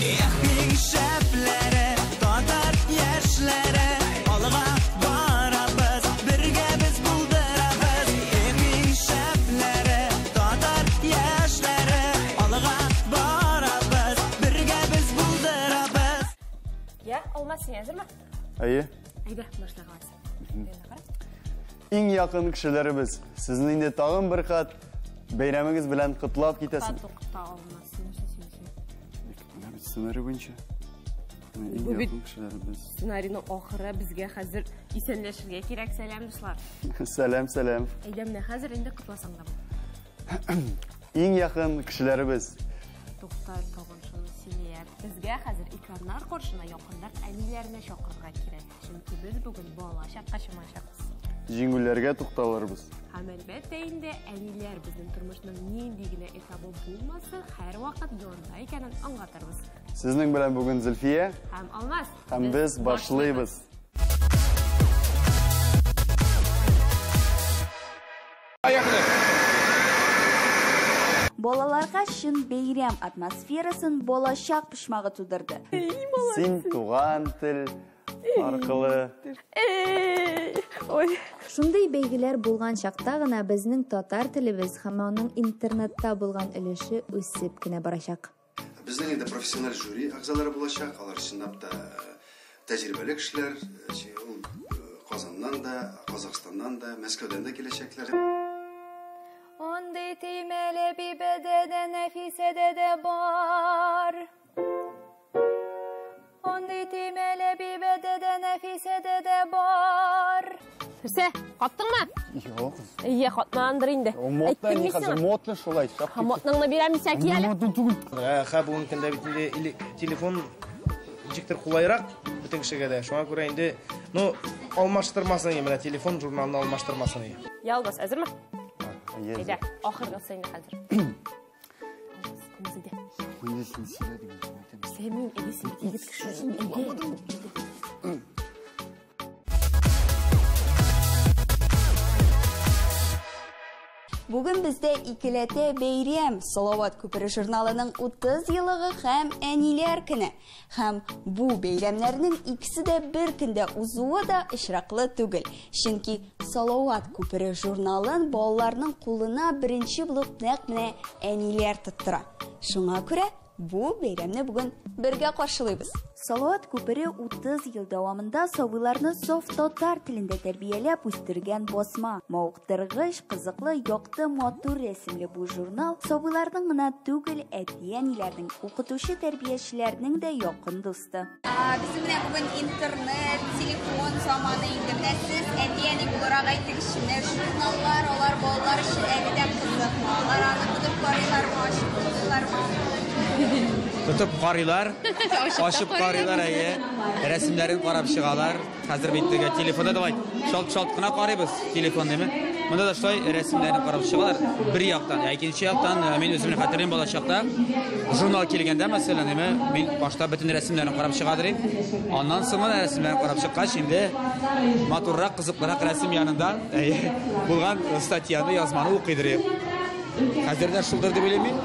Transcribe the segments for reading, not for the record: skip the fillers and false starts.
Эх, иң шәпләре, татар яшьләре, алга барабыз, бергә без булдырабыз. Эх, иң шәпләре, татар яшьләре, алга барабыз, бергә без булдырабыз. Я, Алмаз, син әзерме? Әйе. Әйдә, башлагыз. Иң якын кешеләребез, сезне инде тагын бер кат бәйрәмегез белән котлап китәсен. Тукта, Алмаз, син нәрсә сөйлисең? Менә бит сценарий буенча. Менә иң Бу бит- якын кешеләребез. Сценарийның ахыры безгә хәзер исәнләшергә кирәк. Сәлам, дуслар. Сәлам, сәлам. Әйдә, менә хәзер инде котласаң да була. Иң якын кешеләребез. Тукта, тагын шуны сөйләп. Безгә хәзер экраннар каршына якынрак әниләрне чакырырга кирәк. Чөнки без бүген бала чакка чумачакбыз. Җиңүләргә тукталырбыз. Һәм әлбәттә инде әниләр безнең тормышның нинди генә этабы булмасын, һәрвакыт янда икәнен аңлатырбыз. Сезнең белән бүген Зөлфия Һәм Алмаз. Һәм без башлыйбыз. Балаларга чын бәйрәм атмосферасын балачак почмагы тудырды. Син туган тел аркылы. Ой. Шундый бәйгеләр булган чакта гына безнең татар телебез һәм аның интернетта булган өлеше үсеп кенә барачак. Безнең инде профессиональ жюри әгъзалары булачак. Алар чынлап та тәҗрибәле кешеләр. Ул Казаннан да, Казахстаннан да, Мәскәүдән дә киләчәкләр. Андый төймәле бибәдә дә, Нәфисәдә дә бар. Андый төймәле бибәдә дә, Нәфисәдә дә бар. Нәрсә, каттыңмы? Юк. Әйе, катмагандыр инде. Модно Әйттем ни мин хәзер, сиңа. модно шулай. Һәм модныңны бирәм мин сиңа, ки әле. Модно түгел. Ха, бүгенге көндә бит инде телефон ничектер кулайрак бөтен кешегә дә. Шуңа күрә инде, ну, алмаштырмасын инде, менә телефон журналын алмаштырмасын инде. Я, Алмаз, әзерме? Әйе. Әйдә, ахыргысы инде хәзер. Алмаз, Алмаз, әйдә. Инде син сөйләдең, мин әйтәм. Син мин, әйдә, син бит егет кеше. Әйдә. Бүген бездә икеләтә бәйрәм, Салават күпере журналының 30 еллыгы һәм әниләр көне. Һәм бу бәйрәмнәрнең икесе дә бер көндә узуы да очраклы түгел. Чөнки Салават күпере журналын балаларның кулына беренче булып нәкъ менә әниләр тоттыра. Шуңа күрә бу бәйрәмне бүген бергә каршылыйбыз. Салават күпере 30 ел дәвамында сабыйларны саф татар телендә тәрбияләп үстергән басма. Мавыктыргыч, кызыклы, якты, матур рәсемле бу журнал сабыйларның гына түгел, әти-әниләрнең, укытучы тәрбиячеләрнең дә якын дусты. Безнең менә бүген интернет, телефон заманы инде. Менә сез әти-әни буларак әйтегезче, менә журналлар, алар балалар өчен әле дә кызыкмы? Алар аны тотып карыйлармы, ачып укыйлармы? Тотып карыйлар, ачып карыйлар, әйе. Рәсемнәрен карап чыгалар. Хәзер бит теге телефонда давай шалт-шалт кына карыйбыз телефон, димме? Монда да шулай рәсемнәрен карап чыгалар. Бер яктан, ә икенче яктан, мин үземне хәтерлим балачакта журнал килгәндә, мәсәлән, димме, мин башта бөтен рәсемнәрен карап чыгадыр идем. Аннан соң гына рәсемнәрен карап чыккач, инде матуррак, кызыклырак рәсем янында, әйе, булган статьяны, язманы укыйдыр идем. Хәзер дә шулдыр дип уйлыйм мин.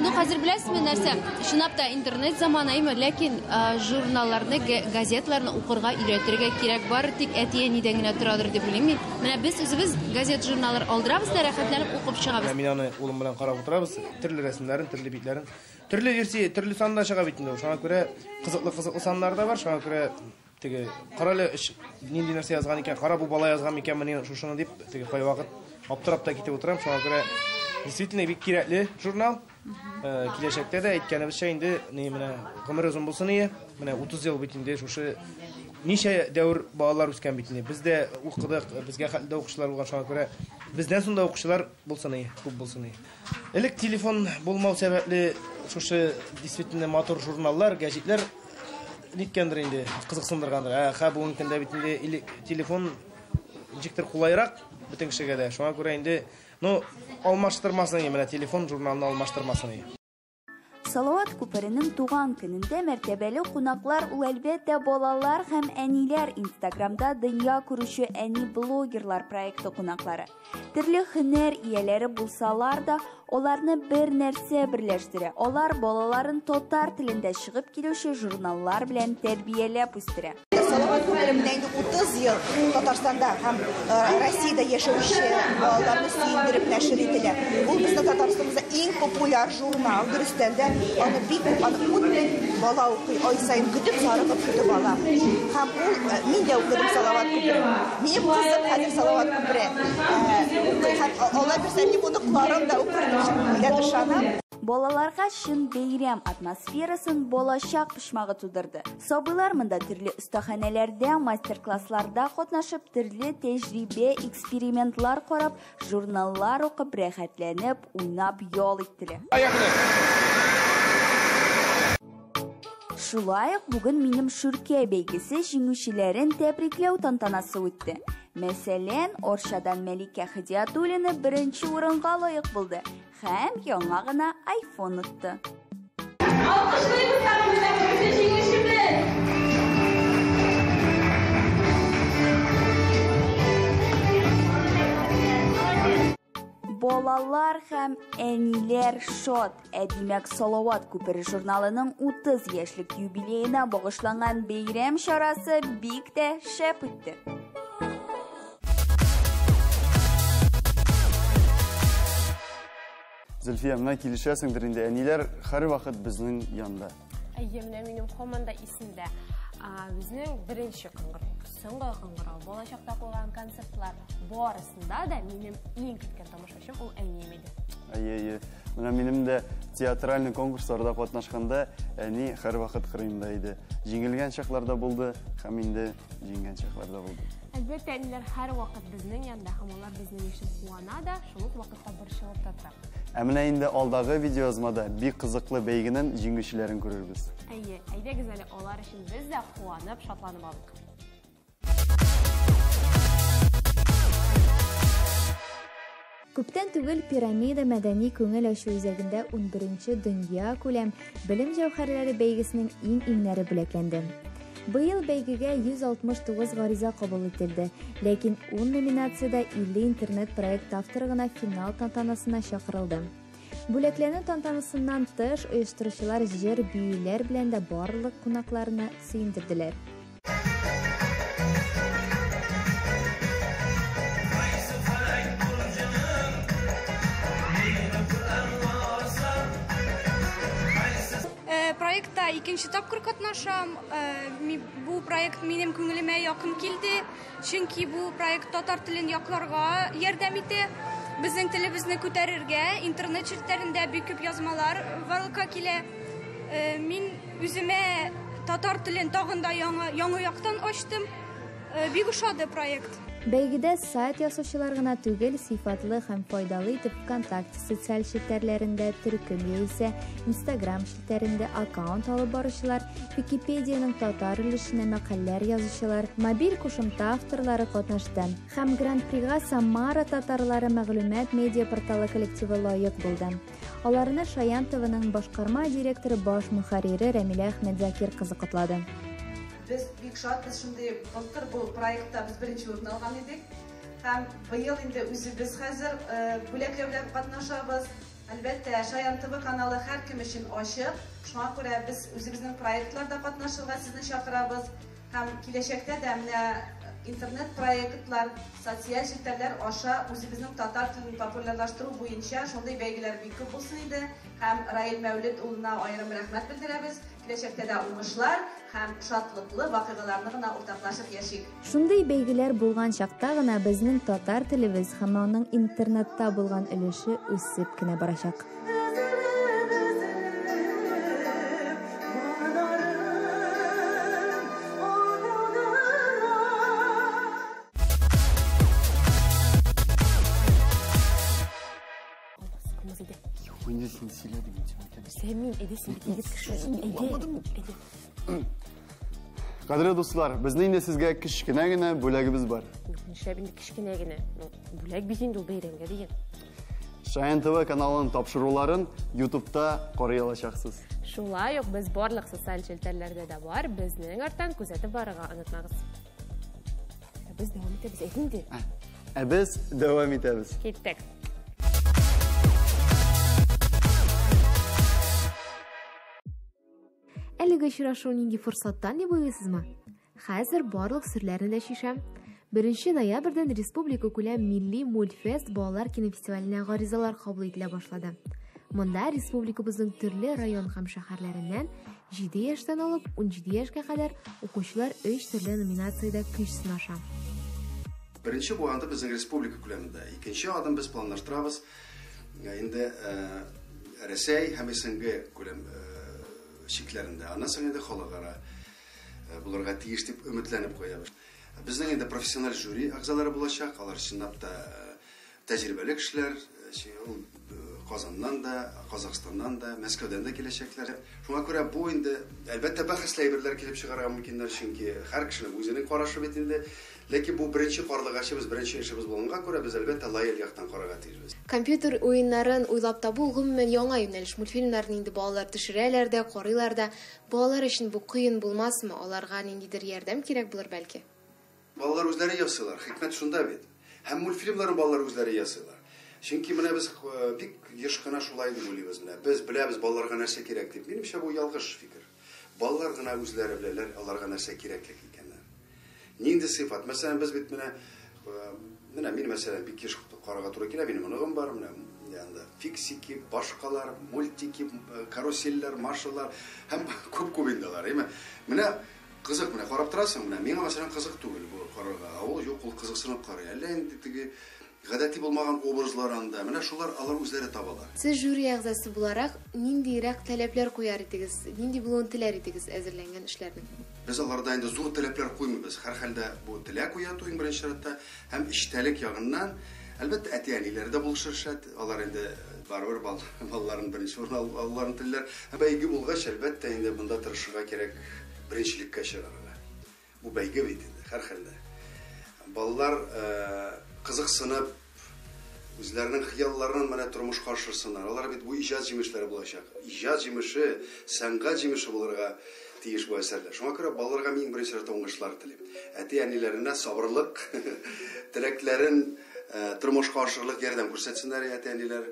Ну, хәзер беләсезме нәрсә? Чынлап та интернет заманы, әйме, ләкин журналларны, газетларны укырга өйрәтергә кирәк. Бары тик әти-әнидән генә торадыр дип уйлыйм мин. Менә без үзебез газет, журналлар алдырабыз да рәхәтләнеп укып чыгабыз. Менә мин аны улым белән карап утырабыз, төрле рәсемнәрен, төрле битләрен, төрле версия, төрле санда чыга бит инде ул. Шуңа күрә кызыклы-кызыклы саннар да бар, шуңа күрә теге карале нинди нәрсә язган икән, кара бу бала язган микән менә шушыны дип, теге кайвакыт аптырап та китеп утырам. Шуңа күрә действительно бик кирәкле журнал. Киләчәктә дә әйткәнебезчә инде, ни менә гомер озын булсын ие. Менә 30 ел бит инде шушы ничә дәвер балалар үскән бит инде. Без дә укыдык, безгә хәтле дә укучылар булган, шуңа күрә бездән соң да укучылар булсын ие, күп булсын ие. Элек телефон булмау сәбәпле шушы действительно матур журналлар, гәҗитләр ниткәндер инде, кызыксындыргандыр. Ха, бүгенге көндә бит инде телефон ничектер кулайрак бөтен кешегә дә. Шуңа күрә инде, ну, алмаштырмасын инде, менә телефон журналын алмаштырмасын инде. Салават күперенең туган көнендә мәртәбәле кунаклар ул әлбәттә балалар һәм әниләр Инстаграмда дөнья күрүче әни блогерлар проекты кунаклары. Төрле һөнәр ияләре булсалар да, Аларны бер нәрсә берләштерә. Алар балаларын татар телендә чыгып килүче журналлар белән тәрбияләп үстерә. Салават күпере менә инде 30 ел Татарстанда һәм Россиядә яшәүче балаларны сөендереп нәшер ителә. Ул безнең Татарстаныбызда иң популяр журнал, дөрестән дә, аны бик күп, аны 10 мең бала укый, ай саен көтеп, зарыгып көтеп ала. Һәм ул, мин дә укыдым Салават күперен. Минем кызым хәзер Салават күпере укый һәм алла бирсә, минем оныкларым да укыр дип ышанам. Балаларга чын бәйрәм атмосферасын балачак почмагы тудырды. Сабыйлар монда төрле остаханәләрдә, мастер-классларда катнашып, төрле тәҗрибә, экспериментлар карап, журналлар укып, рәхәтләнеп, уйнап ял иттеләр. Шулай ук бүген минем Шүркә бәйгесе җиңүчеләрен тәбрикләү тантанасы үтте. Мәсәлән, Оршадан Мәликә Хидиятуллина беренче урынга лаек булды һәм яңа гына iPhone отты. Алкышлыйбыз тагын менә беренче җиңүчебез! Балалар һәм әниләр шат. Ә димәк, Салават күпере журналының 30 яшьлек юбилеена багышланган бәйрәм чарасы бик тә шәп үтте. Зөлфия, менә килешәсеңдер инде, әниләр һәрвакыт безнең янда. Әйе, менә минем һаман да исемдә. Безнең беренче кыңгырау, соңгы кыңгырау, балачакта куйган концертлар барысында да минем иң көткән тамашачым ул әнием иде. Әйе, әйе. Менә минем дә театральный конкурсларда катнашканда әни һәрвакыт кырыемда иде. Җиңелгән чакларда булды һәм инде җиңгән чакларда булды. Әлбәттә, әниләр һәрвакыт безнең янда һәм алар безнең өчен куана да, шул ук вакытта борчылып та тора. Ә менә инде алдагы видеоязмада бик кызыклы бәйгенең җиңүчеләрен күрербез. Әйе, әйдәгез әле алар өчен без дә куанып, шатланып алыйк. Күптән түгел Пирамида мәдәни күңел ачу үзәгендә 11нче дөнья күләм белем җәүһәрләре бәйгесенең иң-иңнәре бүләкләнде. Быел бәйгегә 169 гариза кабул ителде, ләкин 10 номинациядә 50 интернет-проект авторы гына финал тантанасына чакырылды. Бүләкләнү тантанасыннан тыш оештыручылар җыр, биюләр белән дә барлык кунакларны сөендерделәр. Проектта икенче тапкыр катнашам. Бу проект минем күңелемә якын килде, чөнки бу проект татар телен якларга ярдәм итә, безнең телебезне күтәрергә, интернет челтәрендә бик күп язмалар барлыкка килә. Мин үземә татар телен тагын да яңа яктан ачтым. Бик ошады проект. Бәйгедә сайт ясаучылар гына түгел, сыйфатлы һәм файдалы итеп ВКонтакте социаль челтәрләрендә төркем яисә Инстаграм челтәрендә аккаунт алып баручылар, Википедиянең татар өлешенә мәкаләләр язучылар, мобиль кушымта авторлары катнашты. Һәм Гран-прига Самара татарлары мәгълүмат медиа порталы коллективы лаек булды. Аларны Шаян ТВның башкарма директоры баш мөхәррире Рәмилә Әхмәтзакир кызы котлады. Без бик шатбыз, шундый былтыр бу проектта без беренче урын алган идек. Һәм быел инде үзебез хәзер бүләкләүләр катнашабыз. Әлбәттә, Шаян ТВ каналы һәркем өчен ачык. Шуңа күрә без үзебезнең проектларда катнашырга сезне чакырабыз. Һәм киләчәктә дә менә интернет проектлар, социаль челтәрләр аша үзебезнең татар телен популярлаштыру буенча шундый бәйгеләр бик күп булсын иде. Һәм Раил Мәүлет улына аерым рәхмәт белдерәбез. Киләчәктә дә уңышлар һәм шатлыклы вакыйгаларны гына уртаклашып яшик. Шундый бәйгеләр булган чакта гына безнең татар телебез һәм аның интернетта булган өлеше үсеп кенә барачак. Син сөйләдең, син әйтәм. Сәмин, әйдә син бит егет кеше. Әйдә, әйдә. Кадерле дуслар, безнең инде сезгә кечкенә генә бүләгебез бар. Юк, нишләп инде кечкенә генә? Ну, бүләк бит инде ул бәйрәмгә дигән. Шаян ТВ каналының тапшыруларын YouTube'та карый алачаксыз. Шулай ук без барлык социаль челтәрләрдә дә бар, безнең арттан күзәтеп барырга онытмагыз. Ә без дәвам итәбез, әйт инде. Ә без дәвам итәбез. Киттек. Әлеге очрашу нинди форсаттан дип уйлыйсызмы? Хәзер барлык серләрне дә чишәм. 1 ноябрьдән республика күләм милли мультфест балалар кинофестиваленә гаризалар кабул ителә башлады. Монда республикабызның төрле район һәм шәһәрләреннән 7 яшьтән алып 17 яшькә кадәр укучылар өч төрле номинациядә көч сынаша. Беренче бу анда безнең республика күләмендә. Икенче адым без планлаштырабыз инде Рәсәй һәм СНГ күләм чикләрендә. Аннан соң инде халыкара булырга тиеш дип өметләнеп куябыз. Безнең инде профессиональ жюри әгъзалары булачак. Алар чынлап та тәҗрибәле кешеләр. Ул Казаннан да, Казахстаннан да, Мәскәүдән дә киләчәкләр. Шуңа күрә бу инде, әлбәттә, бәхәсле әйберләр килеп чыгарга мөмкиннәр, чөнки һәр кешенең үзенең карашы бит инде. Ләкин бу беренче карлыгачыбыз, беренче эшебез булганга күрә, без, әлбәттә, лояль яктан карарга тиешбез. Компьютер уеннарын уйлап табу гомумән яңа юнәлеш. Мультфильмнарны инде балалар төшерәләр дә, карыйлар да. Балалар өчен бу кыен булмасмы? Аларга ниндидер ярдәм кирәк булыр бәлки? Балалар үзләре ясыйлар. Хикмәт шунда бит. Һәм мультфильмнарын балалар үзләре ясыйлар. Чөнки менә без бик еш кына шулай дип уйлыйбыз менә. Без беләбез балаларга нәрсә кирәк дип. Минемчә, бу ялгыш фикер. Балалар гына үзләре беләләр аларга нәрсә кирәклек икәнен. Нинди сыйфат? Мәсәлән, без бит менә менә мин мәсәлән бик еш карарга туры килә, минем оныгым бар, менә янда фиксики, башкалар, мультики, карусельләр, машалар һәм күп-күп инде алар, әйме? Менә кызык, менә карап торасың, менә миңа мәсәлән кызык түгел бу карарга. Ә ул юк, ул кызыксынып карый. Әллә инде теге гадәти булмаган образлар анда. Менә шулар алар үзләре табалар. Сез жюри әгъзасы буларак ниндирәк таләпләр куяр идегез? Нинди булуын теләр идегез әзерләнгән эшләрнең? Без аларда инде зур таләпләр куймыйбыз. Һәрхәлдә бу теләк уяту иң беренче чиратта һәм эчтәлек ягыннан, әлбәттә, әти-әниләр дә булышыр шәт. Алар инде барыбер балаларын беренче урын алуларын телиләр. Бәйге булгач, әлбәттә, инде монда тырышырга кирәк беренчелеккә чыгарырга. Бу бәйге бит инде, һәрхәлдә. Балалар кызыксынып, үзләренең хыялларын менә тормышка ашырсыннар. Алар бит бу иҗат җимешләре булачак. Иҗат җимеше, сәнгать җимеше булырга тиеш бу әсәрләр. Шуңа күрә балаларга мин беренче чиратта уңышлар телим. Әти-әниләренә сабырлык, теләкләрен тормышка ашырырлык ярдәм күрсәтсеннәр әти-әниләр.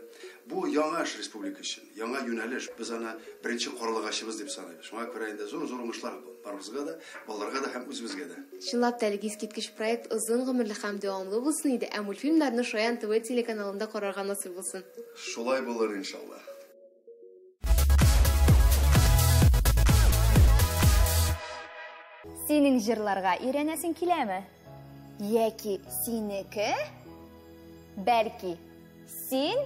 Бу яңа эш республика өчен, яңа юнәлеш. Без аны беренче карлыгачыбыз дип саныйбыз. Шуңа күрә инде зур-зур уңышлар барыбызга да, балаларга да һәм үзебезгә дә. Чынлап та әлеге искиткеч проект озын гомерле һәм дәвамлы булсын иде, ә мультфильмнарны Шаян ТВ телеканалында карарга насыйп булсын. Шулай булыр, иншалла. Синең җырларга өйрәнәсең киләме? Яки синеке? Бәлки син?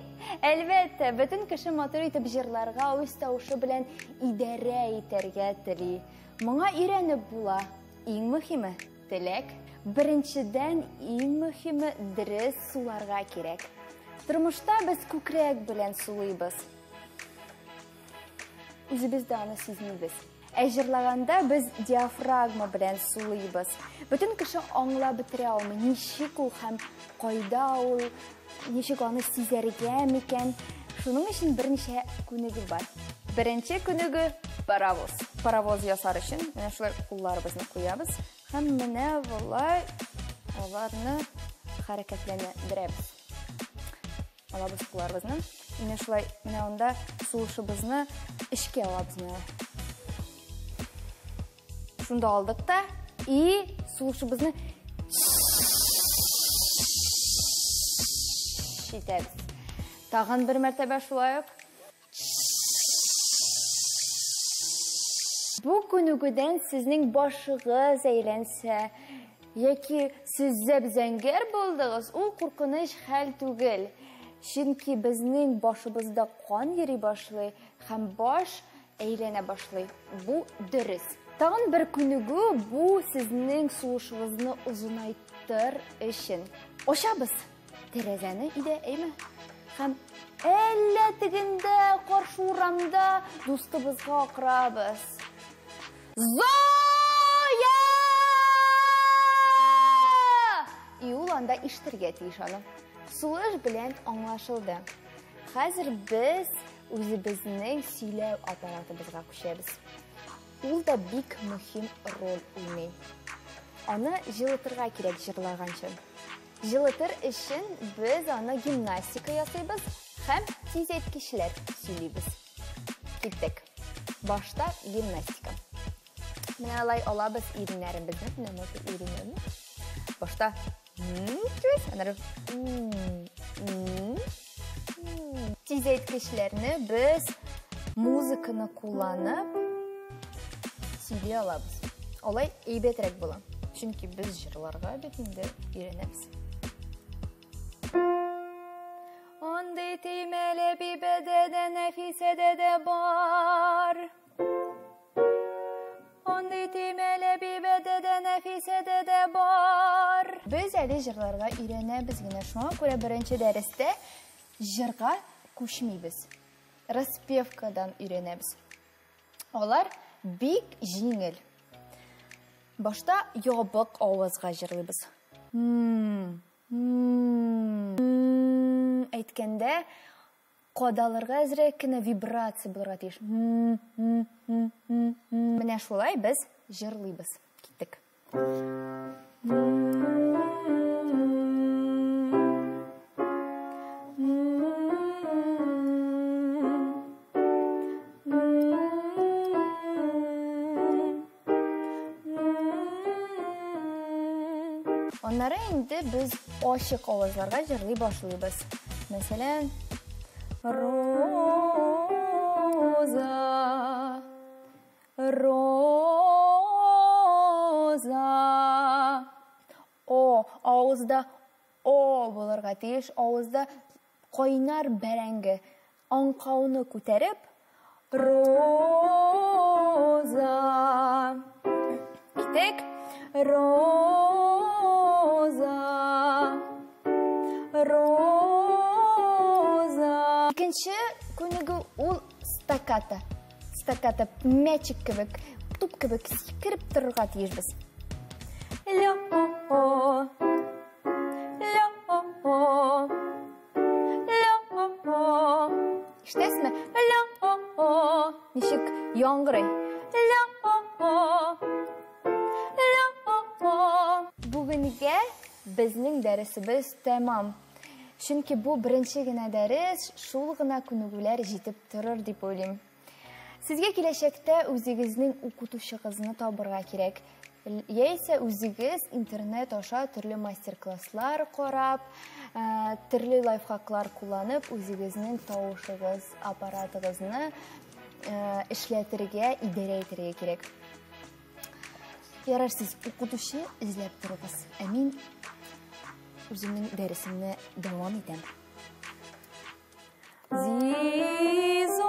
Әлбәттә, бөтен кеше матур итеп җырларга, үз тавышы белән идарә итәргә тели. Моңа өйрәнеп була. Иң мөһиме теләк. Беренчедән, иң мөһиме дөрес суларга кирәк. Тормышта без күкрәк белән сулыйбыз. Үзебез дә аны сизмибез. Ә җырлаганда без диафрагма белән сулыйбыз. Бөтен кеше аңлап бетерә алмый, ничек ул һәм кайда ул, ничек аны сизәргә микән. Шуның өчен берничә күнегү бар. Беренче күнегү паровоз. Паровоз ясар өчен менә шулай кулларыбызны куябыз һәм менә болай аларны хәрәкәтләндерәбез. Алабыз кулларыбызны. Менә шулай, менә анда сулышыбызны эчкә алабыз менә. Шунда алдык та и сулышыбызны итәбез. Тагын бер мәртәбә шулай ук. Бу күнегүдән сезнең башыгыз әйләнсә, яки сез зәп-зәңгәр булдыгыз, ул куркыныч хәл түгел. Чөнки безнең башыбызда кан йөри башлый һәм баш әйләнә башлый. Бу дөрес. Тагын бер күнегү бу сезнең сулышыгызны озынайтыр өчен. Ачабыз тәрәзәне өйдә, әйме? Һәм әллә тегендә каршы урамда дустыбызга акырабыз. Зоя! И ул анда ишетергә тиеш аны. Сулыш белән аңлашылды. Хәзер без үзебезнең сөйләү аппаратыбызга күчәбез. Ул да бик мөһим роль уйный. Аны җылытырга кирәк җырлаганчы. Җылытыр өчен без аны гимнастика ясыйбыз һәм тизәйткечләр сөйлибез. Киттек. Башта гимнастика. Менә алай алабыз иреннәребезне, менә матур иреннәрне. Башта итәбез, аннары Тизәйткечләрне без музыканы кулланып сөйли алабыз. Алай әйбәтрәк була. Чөнки без җырларга бит инде өйрәнәбез. Андый төймәле бибәдә дә Нәфисәдә дә бар. Андый төймәле бибәдә дә Нәфисәдә дә бар. Без әле җырларга өйрәнәбез генә. Шуңа күрә беренче дәрестә җырга күчмибез. Распевкадан өйрәнәбез. Алар бик җиңел. Башта ябык авазга җырлыйбыз. Әйткәндә, кадалырга әзрәк кенә вибрация булырга тиеш. Менә шулай без җырлыйбыз. Киттек. Аннары инде без ачык авазларга җырлый башлыйбыз. Мәсәлән, Роза, Роза. О, авызда О булырга тиеш, авызда кайнар бәрәңге аңкауны күтәреп, Роза. Китек. Роза. Роза. Икенче күнегү ул стаккато. Стаккато мячик кебек, туп кебек сикереп торырга тиешбез. Лё, о, лё, о, лё, о. Ишетәсезме? Лё, о. Ничек яңгырый? Лё, о, лё, о. Бүгенгә безнең дәресебез тәмам. Чөнки бу беренче генә дәрес, шул гына күнегүләр җитеп торыр дип уйлыйм. Сезгә киләчәктә үзегезнең укытучыгызны табырга кирәк. Яисә үзегез интернет аша төрле мастер-класслар карап, төрле лайфхаклар кулланып, үзегезнең тавышыгыз, аппаратыгызны эшләтергә, идарә итәргә кирәк. Ярар, сез укытучы эзләп торыгыз, ә мин үземнең дәресемне дәвам итәм. Зизози.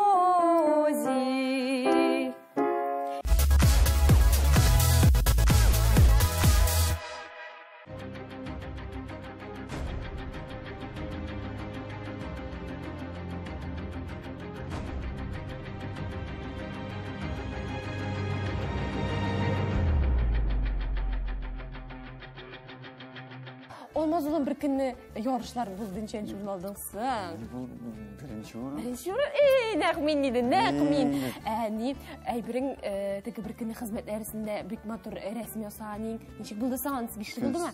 Алмаз улым, бер көнне ярышлар булды, ничәнче урын алдың соң? Беренче урын. Беренче урын? Эй, нәкъ мин диде, нәкъ мин. Ни, әйберең, теге бер көнне хезмәт дәресендә бик матур рәсем ясаган идең. Ничек булды соң, анысы бишле булдымы?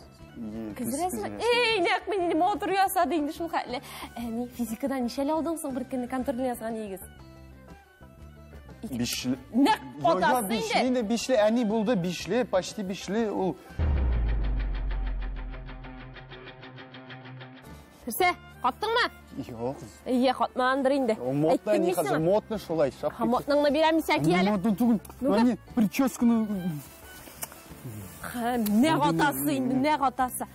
Күз рәсеме? Эй, нәкъ мин инде матур ясады инде шул хәтле. Ни, физикадан ничәле алдың соң бер көнне контрольне язган идегез? Бишле. Нәкъ атасы инде. Бишле инде, бишле, әни булды, бишле, почти бишле ул. Нәрсә, каттыңмы? Юк. Әйе, катмагандыр инде. Модно әни хәзер, модно шулай. Ха, модныңны бирәм мин сиңа, ки әле. Модно түгел. Әни, прическаны. Ха, нәкъ атасы инде, нәкъ атасы.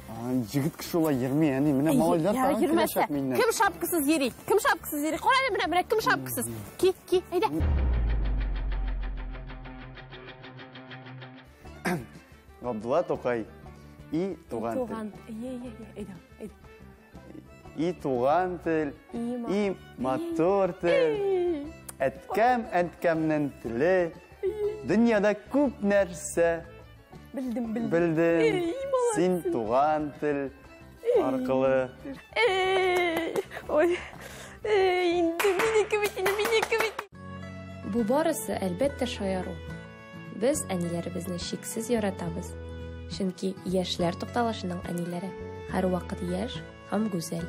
Егет кеше шулай йөрми, әни. Менә малайлар тагын киләчәк миннән. Кем шапкасыз йөри? Кем шапкасыз йөри? Кара әле, менә, менә кем шапкасыз? Ки, ки, әйдә. Габдулла Тукай и туган тел. Туган, әйе, әйе, әйдә, әйдә. И туган тел, и матур тел. Әткәм, әткәмнең теле. Дөньяда күп нәрсә. Белдем, белдем. Белдем. Син туган тел аркылы. Эй, ой. Эй, инде минеке бит, инде минеке бит. Бу барысы, әлбәттә, шаяру. Без әниләребезне чиксез яратабыз. Чөнки яшьләр тукталышының әниләре һәрвакыт яшь һәм гүзәл.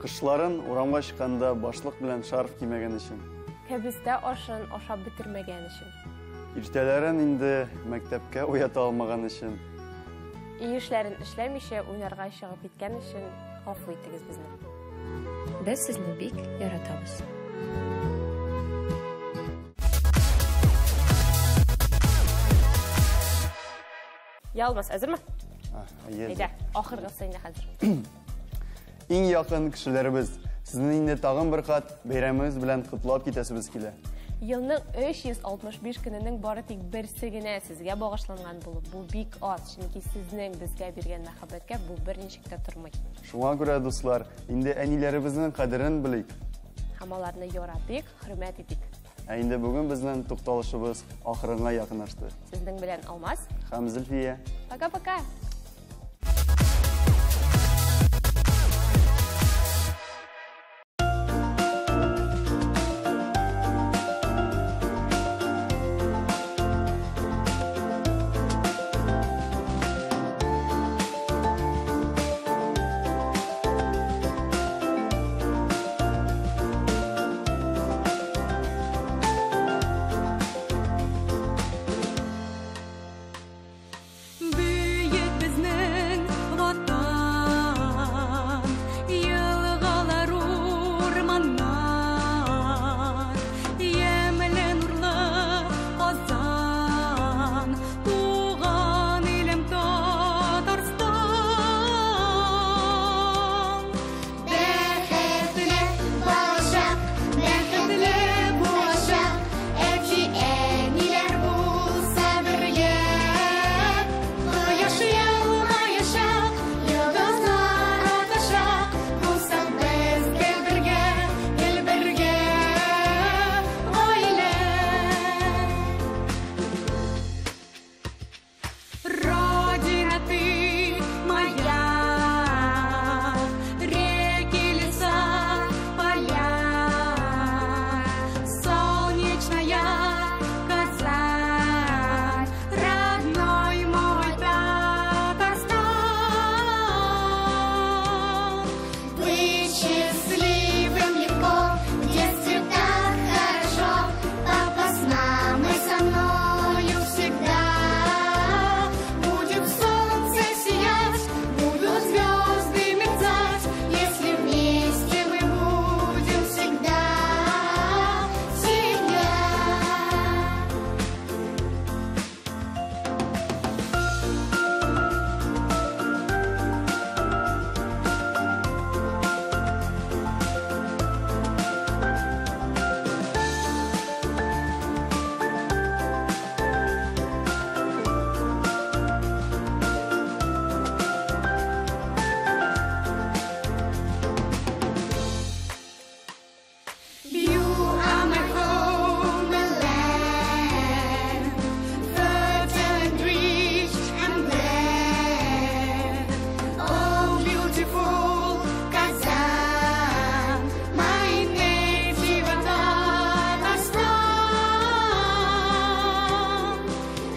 Кышларын урамга чыкканда башлык белән шарф кимәгән өчен. Кәбестә ашын ашап бетермәгән өчен. Иртәләрен инде мәктәпкә уята алмаган өчен. Өй эшләрен эшләмичә уйнарга чыгып киткән өчен гафу итегез безне. Без сезне бик яратабыз. Ялмас, әзерме? Әйе. Әйдә, ахыргысы инде хәзер. Иң якын кешеләребез, сезне инде тагын бер кат бәйрәмегез белән котлап китәсебез килә. Елның 365 көненең бары тик берсе генә сезгә багышланган булып, бу бик аз, чөнки сезнең безгә биргән мәхәббәткә бу берничек тә тормый. Шуңа күрә, дуслар, инде әниләребезнең кадерен белик. Һәм аларны яратыйк, хөрмәт итик. Ә инде бүген безнең тукталышыбыз ахырына якынлашты. Сезнең белән Алмаз һәм Зөлфия. Пока-пока. Бөек безнең Ватан, елгалар, урманнар, ямьле нурлы Казан, туган илем Татарстан. Бәхетле балачак, бәхетле булачак, әти-әниләр булса бергә. Кояш елмаячак, йолдызлар атачак, булсак без гел бергә, гел бергә, гаилә. Родина ты моя, реки, леса, поля, солнечная Казань, родной мой Татарстан. Быть счастливым легко, в детстве так хорошо, папа с мамой со мною всегда. Будет солнце сиять, будут звезды мерцать, если вместе мы будем всегда семья. You are my homeland, fertile and rich and glad. Oh, beautiful Kazan, my native Tatarstan.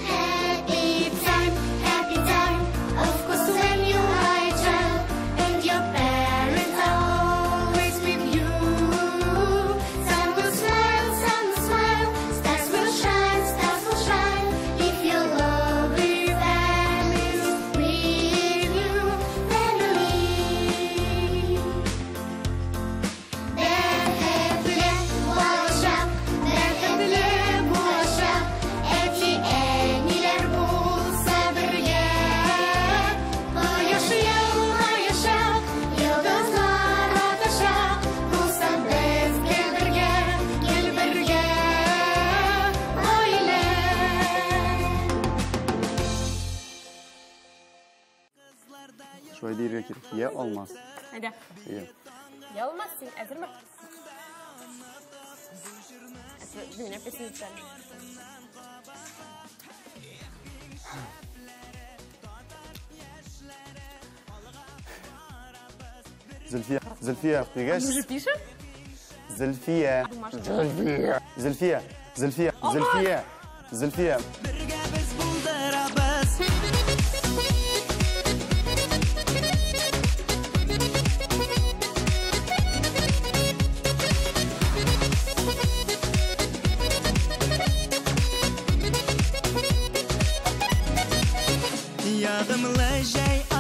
Happy time, of course when you are a child and your parents are always with you. Sun will smile, sun will smile, stars will shine, stars will shine. If your lovely family's with you, family. Бәхетле булачак, бәхетле булачак, әти-әниләр булса бергә. Кояш елмаячак, йолдызлар атачак, булсак без гел бергә, гел бергә, гаилә. Шулай дияргә кирәк. Я Алмаз. Әйдә. Әйе. Ялмас, син әзерме? Меня песня. Зөлфия, Зөлфия, дигәч. Мы уже пишем? Зөлфия. Зөлфия. Зөлфия, Зөлфия, Зөлфия, Зөлфия. Булдырабыз. Ягымлы җәй.